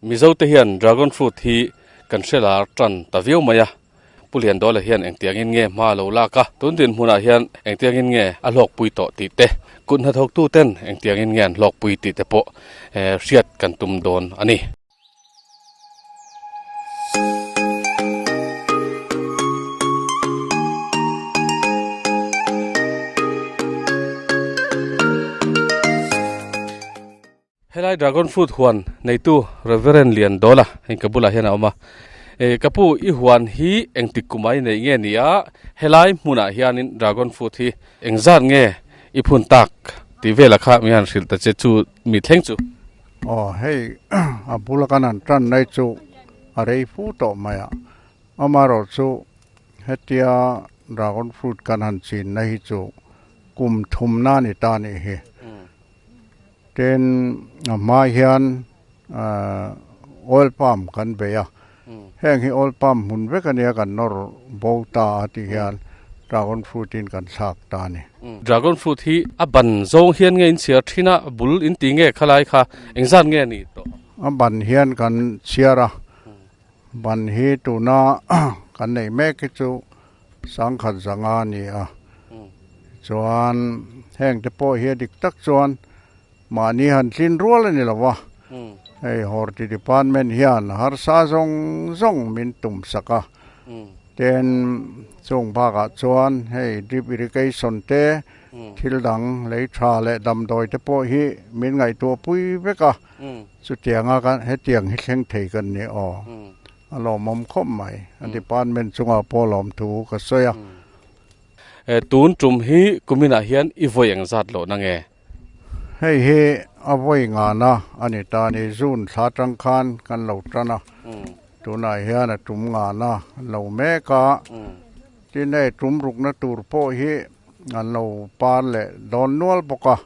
Mizo te hian dragon fruit hi kan hre lar tan ta viau mai a, Pu Liandawla hian engtiangin nge hma a lo lak a, tun dinhmunah hian engtiangin nge a hlawkpui tawh tih te, kut hnathawktu ten engtiangin nge an hlawkpui tih te pawh hriat kan tum dawn a ni. Helai dragon fruit huan neitu Reverend Lian Dawla hei ka bulah hian a awm a, eh ka pu i huan hi engtik kumah i neih nge ni a, helai hmunah hianin dragon fruit hi engzat nge i phun tak tih velah kha mi han hrilh ta che chu mi thleng chu. Aw hei a bula kan han tan lai chu a rei fu tawh mai a, amaherawh chu hetia dragon fruit kan han chinna hi chu kum thumna a ni ta a nih hi. Tin, a hma hian oil palm kan bei a, heng hi oil palm hmun vek a nia kan nawr bo ta a tih hian dragon fruit in kan thlak ta a ni. Dragon fruit hi a ban zawng hian nge in chhiar thin a, bul in ti nge khalai kha engzat nge a nih tawh? A ban hian kan chhiar a, ban hi tuna kan neih mek hi chu Sangkhat zanga a ni a, chuan heng te pawh hi a dik tak chuan mahni han tlin rual a ni lo va, hei Horti Department hian harsa zawng zawng min tum sak a, tin chung bakah chuan hei drip irrigation te thil dang lei tha leh damdawi te pawh hi min ngaihtuah pui vek a, chutianga kan hetiang hi thleng thei kan ni aw. A lawmawm khawp mai. A department chungah pawh lawmthu ka sawi a. Tun tum hi kuminah hian i vawi eng zat lohna nge? Hei hi a vawi ngana a ni ta a ni. June thla tang khan kan lo tan a, tunah hian a tum ngana an lo mek a. Tin hei tum rukna tur pawh hi an lo par leh dawn nual bawk a.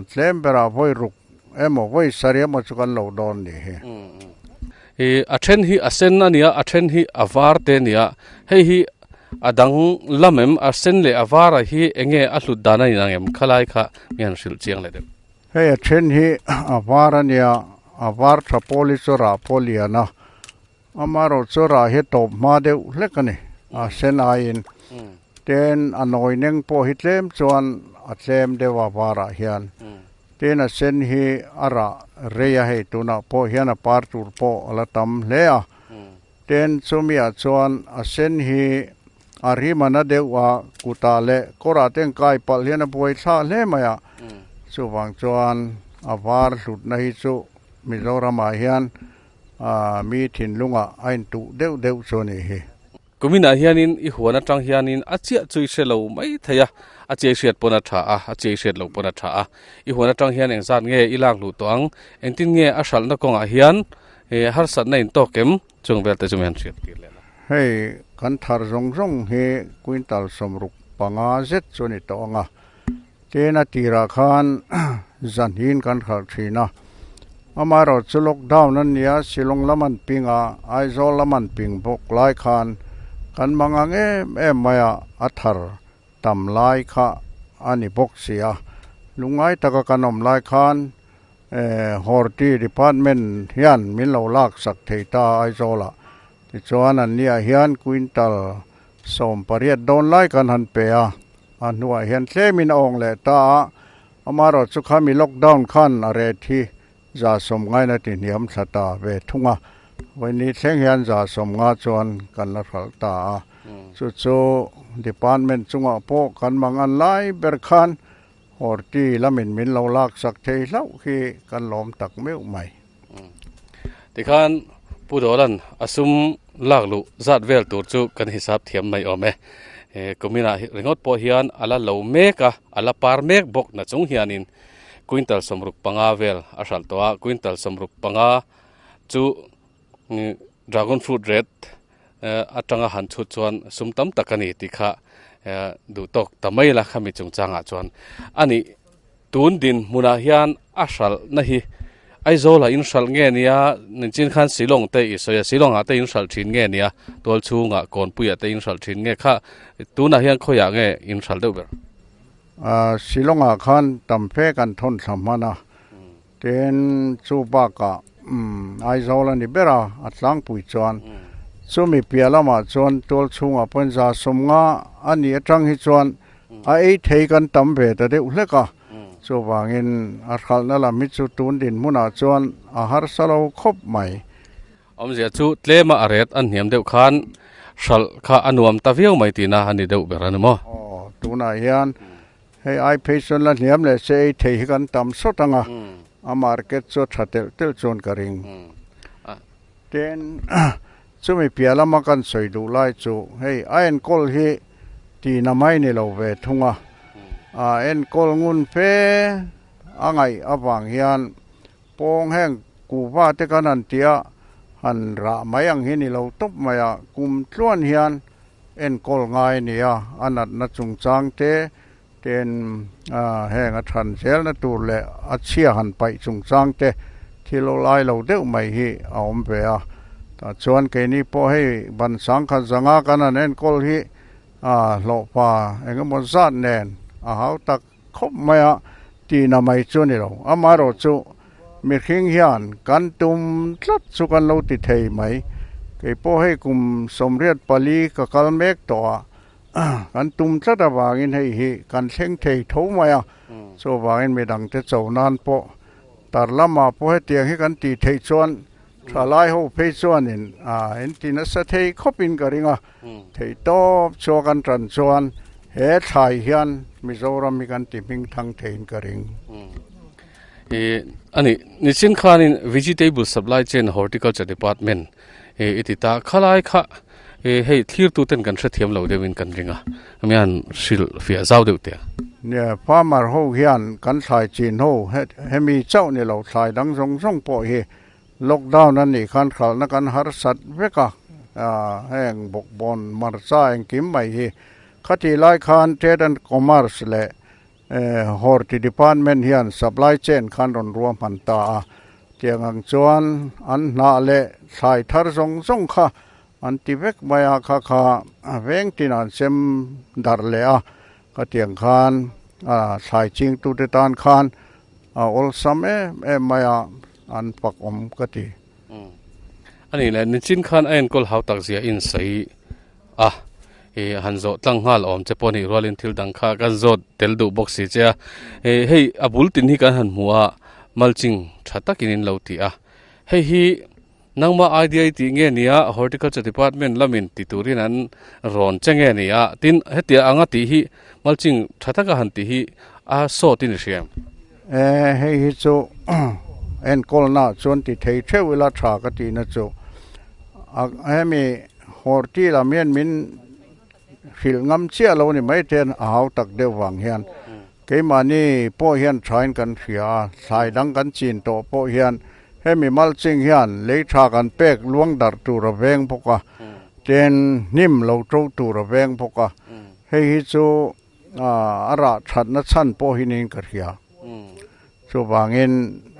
Tlem berah vawi ruk emaw vawi sarih emaw chu kan lo dawn ni hi. I a then hi a sen a nia, a then hi a var te a nia. Hei hi a dang lam em? A sen leh a var ah hi eng nge a hlut dan a inang em? Khalai kha mi han hrilh chiang leh deuh. Hei a then hi a var a nia, a var tha pawl hi chu rah pawh lian a, Amaherawh chu rah hi tawp hma deuh hlek a ni, a sen aiin. Tin, a nawi neng pawh hi tlem chuan a tlem deuh a varah hian. Tin, a sen hi a rah rei a, hei tunah pawh hian a par tur pawh a la tam hle a. Tin, chumiah chuan a sen hi a rim a na deuh a, kutah leh kawrah te an kai palh hian a buai thlah hle mai a. Chuvang chuan a var hlutna hi chu Mizoramah hian A mi thinlungah a intuh deuh deuh chu a nih hi. Kuminah hianin i huan atang hianin a chiah chu i hre lo mai thei a, a chiah i hriat pawn a tha a, a chiah i hriat loh pawn a tha a. I huan atang hian engzat nge i lak luh tawh ang, engtin nge a hralhna kawngah hian harsatna in tawk em? Chung vel te chu mi han hriat tir leh la. Hei kan thar zawng zawng hi quintal 65 zet chu a ni tawh ang a, Tin a tirah khan zanhin kan hralh thin a, amaherawh chu lockdown a nia Shillong lam an ping a, Aizawl lam an ping bawk lai khan kan mang ang em em mai a, a thar tam lai kha a ni bawk si a, lungngai taka kan awm lai khan Horti department hian min lo lak sak thei ta Aizawlah, tichuan an niah hian quintal 18 dawn lai kan han pe a, a hnuah hian tlemin a awng leh ta a, amaherawh chu khami lockdown khan a ret hi 190 in a ti hniam thla ta ve thung a, vawiin thleng hian 150 chuan kan la hralh ta a, chu chu department chungah pawh kan mangan lai ber khan Horti lamin min lo laksak thei hlauh hi kan lawm tak meuh mai. Tikhan Pu Dawlan a sum lak luh zat vel tur chu kan hisap thiam mai awm e. Kuminah ringawt pawh hian a la lo mek a, a la par mek bawk na chung hianin quintal 65 vel a hralh tawh a, quintal 65 chu dragon fruit red atanga han chhut chuan sum tam tak a ni tih kha duh tawk ta mai la khami chungchangah chuan a nih. Tun dinhmunah hian a hralhna hi Aizawlah in hralh nge nia, ninchin khan Shillong te i sawi a, Shillongah te in hralh thin nge nia, tualchhungah Kawnpuiah te in hralh thin nge kha tunah hian khawiah nge in hralh deuh ber? Shillongah khan tam fe kan thawn thla hman a, tin chu bakah. Aizawl a ni ber a, a tlangpui chuan chumi piah lamah chuan tual chhungah pawhin 150 a nih atang hi chuan a ei thei kan tam ve ta deuh hlek a, chuvangin a hralhna lam hi chu tun dinhmunah chuan a harsa lo khawp mai. Awmzia chu tlema a ret an hniam deuh khan hralh kha a nuam ta viau mai tihna a ni deuh ber a ni maw? Aw, tunah hian hei ai phei chuan la hniam leh se ei thei hi kan tam sawt ang a, a market chu a tha telh telh chuan ka ring. Tin, chumi piah lama kan sawi duh lai chu hei a enkawl hi tihna mai ni lo ve thung a, a enkawl ngun fe a ngaih avang hian Pawng heng kuhva te kan han ti a, han rah mai ang hi ni lo tawp mai a, kum tluan hian enkawl ngai a ni a, a natna chungchang te ten heng a than zelna tur leh a chhia han paih chungchang te thil awlai lo deuh mai hi a awm ve a, tah chuan keini pawh hei ban sangkhat zanga kan han enkawl hi hlawhpa engemaw zat nen a hau tak Khawp mai a, tihna mai chu a ni lo. Amaherawhchu mihring hian kan tum tlat chu kan lo ti thei mai. Kei pawh hei kum 84 ka kal mek tawh a, kan tum tlat avangin hei hi kan thleng thei tho mai a. Chuvangin midangte cho nan pawh tar lamah pawh hetiang hi kan tih theih chuan thalai ho phei chuanin in ti nasa thei khawpin ka ring a. Theihtawp chua kan tan chuan he thlai hian Mizoram hi kan ti hming thang theiin ka ring. I ani nichin khanin Vegetable Supply Chain Horticulture Department i ti ta khalai kha hei thlir tu ten kan hrethiam lo deuhin kan ring a mian hrilh fiah zau deuh teh. Nia farmer ho hian kan thlai chin ho hemi chauh ni lo thlai dang zawng zawng pawh hi Lockdown a nih khan hralhna kan harsat vek a, heng bawkbawn hmarcha engkim mai hi. Khatih lai khan Trade and Commerce leh Horti Department hian supply chain khan rawn ruahman ta a, tiang ang chuan an hnah leh thlai thar zawng zawng kha an ti vek mai a, kha kha veng tinah an sem darh leh a, khatiang khan thlai chingtute tan khan A awlsam em em mai a, an pak awm ka ti. A nih leh nichin khan a enkawl hau tak zia in sawi a, i han zawh tlang nghal awm che pawh nih rualin thil dang kha kan zawt tel duh bawk si che a. Hei a bul tin hi kan han hmu a, mulching tha takin in lo ti a. Hei hi nangmah idea i tih nge nia Horticulture Department lamin ti turin an rawn che nge nia, tin hetia anga tih hi mulching tha taka han tih hi a sawt in i hria em? E, hei hi chu enkawlna chuan ti thei theuh ila tha ka tihna chu a hemi horti lam hian min hrilh ngam chiah lo ni mai ten a hau tak deuh vang hian keimahni pawh hian thain kan hria a, thlai dang kan chin tawh pawh hian hemi mulching hian lei tha kan pek luang darh tur a veng bawk a, tin hnim lo to tur a veng bawk a, hei hi chu A rah thatna chhan pawh hi niin ka hria. Chuvangin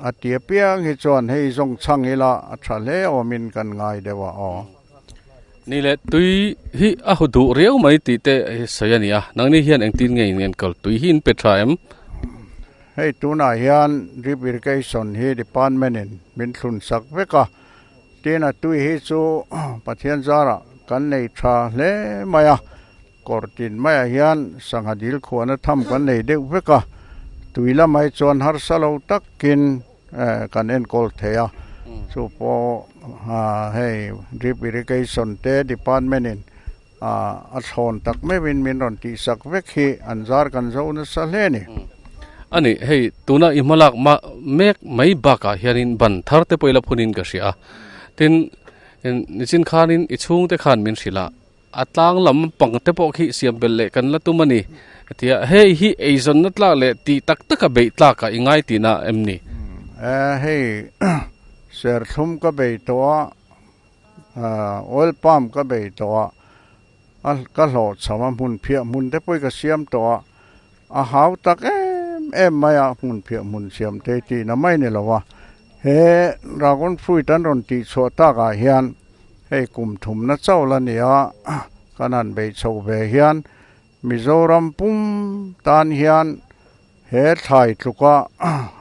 a ti apiang hi chuan hei zawng chhang ila a tha hle awmin kan ngai deuh a aw. Ni leh tui hi a hu duh riau mai tih te sawi a ni a, nangni hian engtin nge in enkawl tui hi in pe tha em? Hei tunah hian drip irrigation hi department in min thlun sak vek a, tin a tui hi chu Pathian zarah kan nei tha hle mai a. Kawr tin maiah hian sangha dil khuahna tham kan nei deuh vek a, tui lamah hi chuan harsa lo takin kan enkawl thei a, chu pawh hei drip irrigation te department in a thlawn tak meuhin min rawn tihsak vek hi an zar kan zo nasa hle a ni. A ni, hei tuna i hmalak mek mai bakah hianin ban thar te pawh i la phunin ka hria a, tin nichin khanin i chhungte khan min hrilh a, A tlang lam pang te pawh khi siam belh leh kan la tum a ni. Tia hei hi eizawnna tlak leh tih tak taka beih tlakah i ngai tihna em ni? E, hei serthlum ka bei tawh a, oil palm ka bei tawh a, a ka hlawhchham a, hmun phiah hmun te pawh hi ka siam tawh a, a hau tak em em mai a, hmun phiah hmun siam te tihna mai ni lo a. He dragon fruit an rawn tihchhuah takah hian Hei kum thumna chauh la nia, kan han beih chho ve hian Mizoram pum tan hian he thlai tluka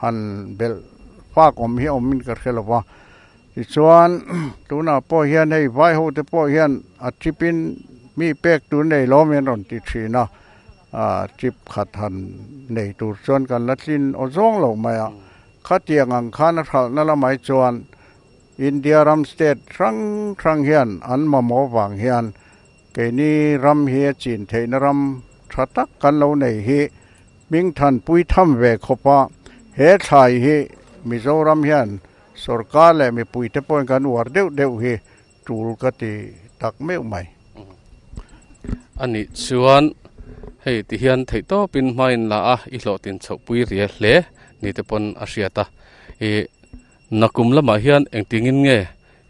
han belh fak awm hi awmin ka hre lo va. Tichuan tunah pawh hian hei vai ho te pawh hian a chip in mi pek tur nei lo min rawn ti thin a, ah chip khat han nei tur chuan kan la tlin aw zawng lo mai a. Khatiang ang khan a hralhna lamah chuan India ram state hrang hrang hian an mamawh vang hian keini ram hi a chin theihna ram tha tak kan lo nei hi hmingthan pui tham ve khawp a, he thlai hi Mizoram hian Sorkar leh mipuite pawhin kan uar deuh deuh hi tul ka ti tak meuh mai. A nih chuan hei ti hian theihtawpin hmain la a, i hlawhtlin chhoh pui ria hle ni te pawn a hriat a. Ih nakum lamah hian engtingin nge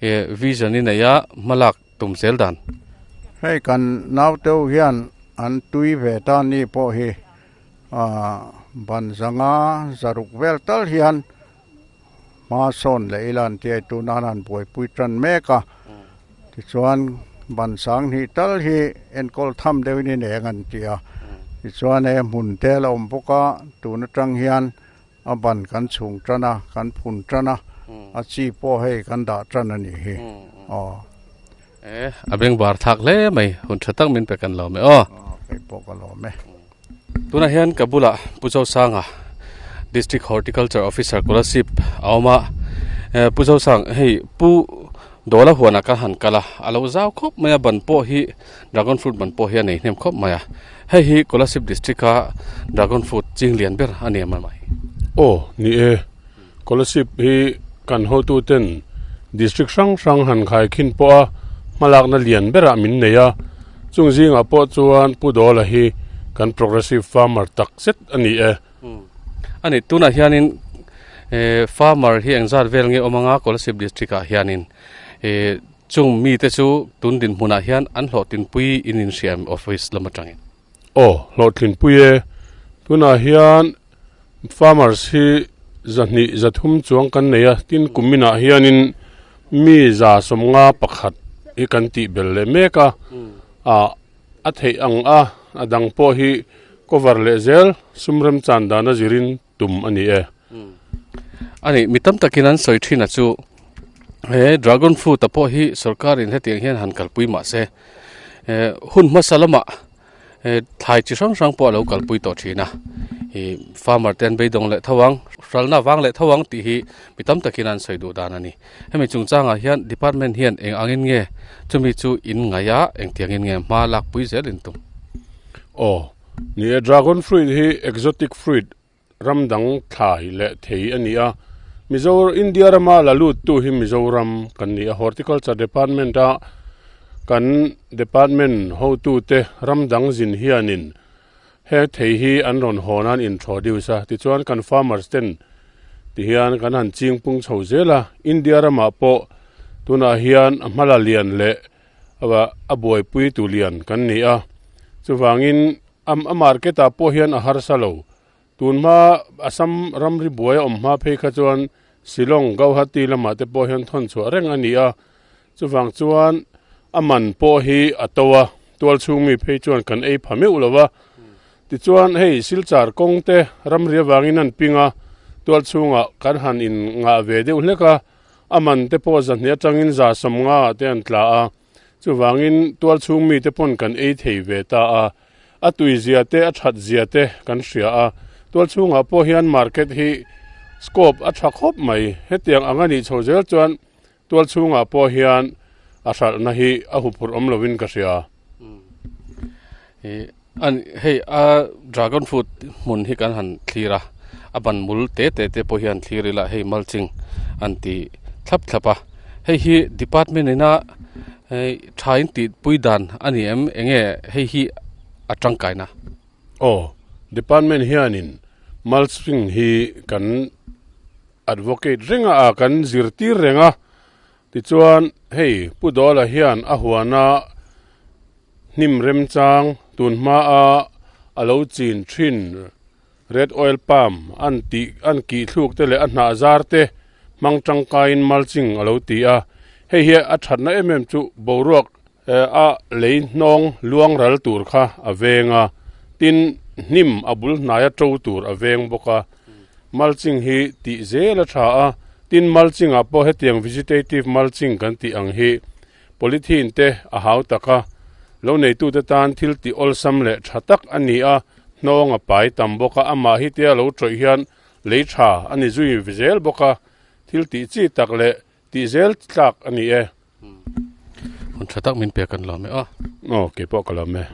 ih vision i nei a hmalak tum zel dan? Hei kan nauteu hian an tui ve ta ni pawh hi ah ban zanga zaruk vel tal hian Hma sawn leh ila an ti a, tuna an han buaipui tan mek a, tichuan ban sang hnih tal hi enkawl tham deuhin i nei ang an ti a, tichuan he hmun te a la awm bawk a, tun atang hian a ban kan chhung tan a, kan phun tan a, a chi pawh hei kan dah tan a nih hi aw. E, a bengvar thlak hle mai, hun tha tak min pe kan lawm e aw. Aw, kei pawh ka lawm e. Tunah hian ka bulah Pu Zosanga District Horticulture Officer Kolasib a awm a, Pu Zosang hei Pu Dawla huanah ka han kal a, a lo zau khawp mai a ban pawh hi Dragon fruit ban pawh hi a nei hnem khawp mai a, hei hi Kolasib District a Dragon fruit ching lian ber a ni em mai? Aw ni e, Kolasib hi kan hotuten District hrang hrang han khaikhin pawh a hmalakna lian berah min nei a, chung zingah pawh chuan Pu Dawla hi kan progressive farmer tak zet a ni e. A ni, tunah hianin farmer hi engzat vel nge awm anga Kolasib District ah hianin chung mite chu tun dinhmunah hian an hlawhtlinpui in inhriam office lam atangin. Aw, hlawhtlinpui e. Tunah hian farmers hi zahnih zathum chuang kan nei a, tin kuminah hianin mi za sawmnga pakhat hi kan tih bel leh mek a, ah a theih ang a, a dang pawh hi cover leh zel sum remchan dana zirin tum a ni e. A ni, mi tam takin an sawi thin a chu he dragon fruit a pawh hi sorkarin hetiang hian han kalpui mah se hun hmasa lamah thlai chi hrang hrang pawh a lo kalpui tawh thin a, ih farmer te an beidawng leh tho ang, hralna vang leh tho ang tih hi mi tam takin an sawi duh dan a ni. Hemi chungchangah hian department hian eng angin nge chumi chu in ngaih a, engtiangin nge hma lakpui zel in tum? Aw, ni e, dragon fruit hi exotic fruit Ram dang thlai leh thei a ni a, Mizo India rama la luttu hi Mizoram kan ni a, Horticulture Department a kan department hotute ram dang zin hianin he thei hi an rawn haw nan introduce a, tichuan kan farmers ten tihian kan han ching pung chho zel a, India ramah pawh tunah hian hmala lian leh a buaipui tu lian kan ni a, chuvangin A market ah pawh hian a harsa lo. Tun hma Assam ramri buai a awm hma phei kha chuan Shillong, Gauhati lamah te pawh hian thawn chhuah reng a ni a. Chuvang chuan a man pawh hi a to a, tual chhung mi phei chuan kan ei pha meuh lo va. Tichuan hei Silchar kawng te ramri avangin an ping a, tual chhungah kan han in ngah ve deuh hlek a, a man te pawh zahnih atangin za sawmnga ah te an tla a. Chuvangin tual chhung mite pawn kan ei thei ve ta a, a tui zia te a that zia te kan hria a, tual chhungah pawh hian market hi scope a tha khawp mai, hetiang ang a nih chho zel chuan tual chhungah pawh hian a hralhna hi a huphurh awm lovin ka hria. Hei a dragon fruit hmun hi kan han thlir a, a ban mul te te te pawh hian thlir ila hei mulching an ti thlap thlap a, hei hi department ina hei tha in tih pui dan a ni em enge hei hi a tangkaina. Aw, department hianin mulching hi kan advocate reng a, kan zirtir reng a, tichuan hei Pu Dawla hian a huana Hnim remchang tunhma a a lo chin thin red oil palm an tih an kih thluk te leh a hnah zar te hmang tangkaiin mulching a lo ti a, hei hi a thatna em em chu boruak a lei hnawng luang ral tur kha a veng a, tin hnim a bul hnaia to tur a veng bawk a, mulching hi tih zel a tha a. Tin, mulching ah pawh hetiang vegetative mulching kan tih ang hi polythene te a hau tak a, lo neitute tan thil tih awlsam leh tha tak a ni a, hnawng a pai tam bawk a, amah hi tia lo tawih hian lei tha a ni zui zel bawk a, thil tih chi tak leh tih zel tlak a ni e. Hun tha tak min pek kan lawm e aw. Aw, keipawh ka lawm e.